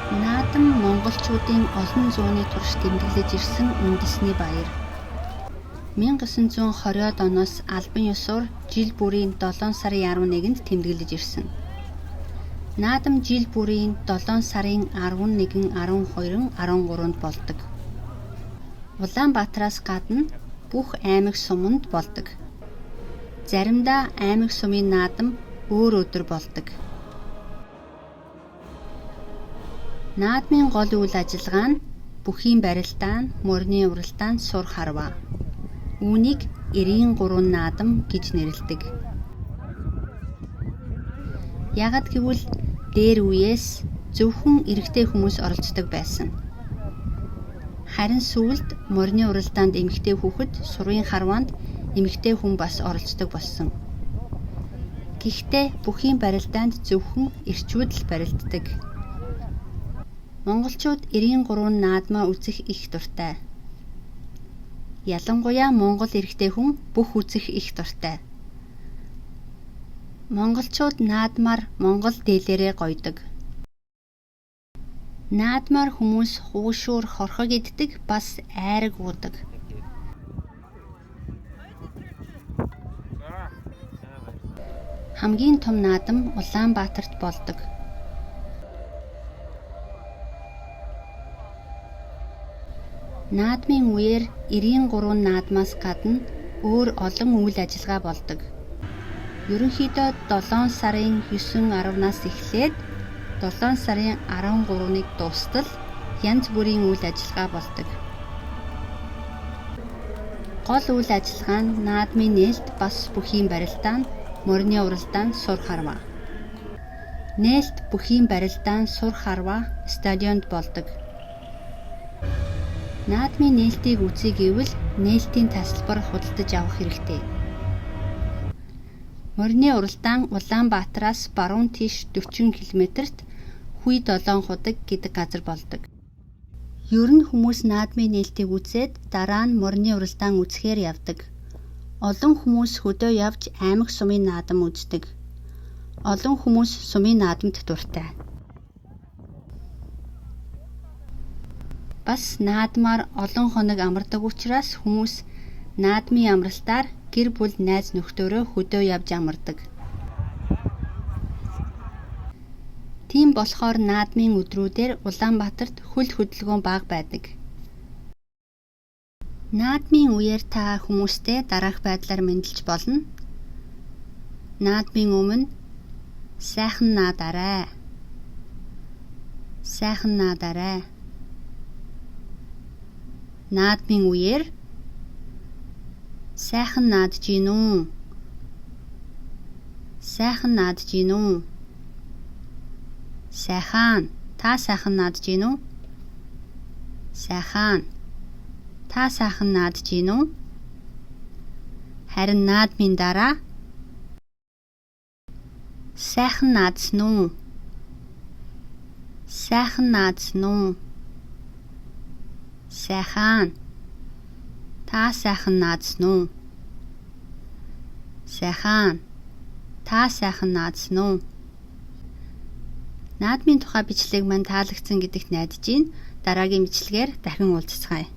Наадам монголчуудын олон зууны турш тэмдэглэж ирсэн үндэсний баяр. 1920-од оноос албан ёсоор жил бүрийн 7 сарын 11-нд тэмдэглэж ирсэн. Наадам жил бүрийн 7 сарын 11, 12, 13-нд болдог. Улаанбаатараас гадна бүх аймаг суманд болдог. Заримдаа аймаг сумын наадам өөр өдөр болдог. Наадмын гол үйл ажиллагаа нь бүхийн барилдаан, морины уралдаан, сур харваа. Үүнийг 93 наадам гэж нэрлэдэг. Яагаад гэвэл дээр үеэс зөвхөн эрэгтэй хүмүүс оролцдог байсан. Харин сүүлд морины уралдаанд эмэгтэй хүүхэд, сурын харваанд эмэгтэй хүн бас оролцдог болсон. Гэхдээ бүхийн барилдаанд зөвхөн эрчүүд л барилддаг. Монголчууд 93 наадмаа үзэх их дуртай. Ялангуяа монгол эрэгтэй хүн бүх үзэх их дуртай. Монголчууд наадмаар монгол дээлээрээ гоёдог. Наадмаар хүмүүс хуушуур хорхог иддэг, бас айраг уудаг. Хамгийн том наадам Улаанбаатарт болдог. Наадмын үеэр 93 наадмаас гадна өөр олон үйл ажиллагаа болдог. Ерөнхийдөө 7 сарын 9, 10-наас эхлээд 7 сарын 13-нд дуустал янз бүрийн үйл ажиллагаа болдог. Гол үйл ажиллагаа нь наадмын нээлт бас бүхийн барилдаан, морины уралдаан, сур харваа. Нээлт, бүхийн барилдаан, сур харваа стадионд болдог. Наадмын нээлтийг үзье гэвэл нээлтийн тасалбар худалдаж авах хэрэгтэй. Морины уралдаан Улаанбаатараас баруун тийш 40 километрт Хүйдолоон худаг гэдэг газар болдог. Ер нь хүмүүс наадмын нээлтийг үзээд дараа нь морины уралдаан үзэхээр явдаг. Олон хүмүүс хөдөө явж аймаг сумын наадам үздэг. Олон хүмүүс сумын наадамд дуртай. Бас наадмаар олон хоног амардаг учраас хүмүүс наадмын амралтаар гэр бүл найз нөхдөөрөө хөдөө явж амардаг. Тийм болохоор наадмын өдрүүдээр Улаанбаатарт хөл хөдөлгөөн бага байдаг. Наадмын үеэр та хүмүүстэй дараах байдлаар мэндэлж болно. Наадмын өмнө сайхан наадаарай. Сайхан наадаарай. Наадмын үеэр сайхан наадаж гин үү? Сайхан наадаж гин үү? Сайхан. Та сайхан наадаж гин үү? Сайхан. Та сайхан наадаж гин үү? Харин наадмын дараа сайхан наадсан уу? Сайхан наадсан уу? Сайхан. Та сайхан наадсан уу? Сайхан. Та сайхан наадсан уу? Наадмын тухай бичлэг мань таалагдсан гэдэгт найдаж байна. Дараагийн бичлэгээр дахин уулзацгаая.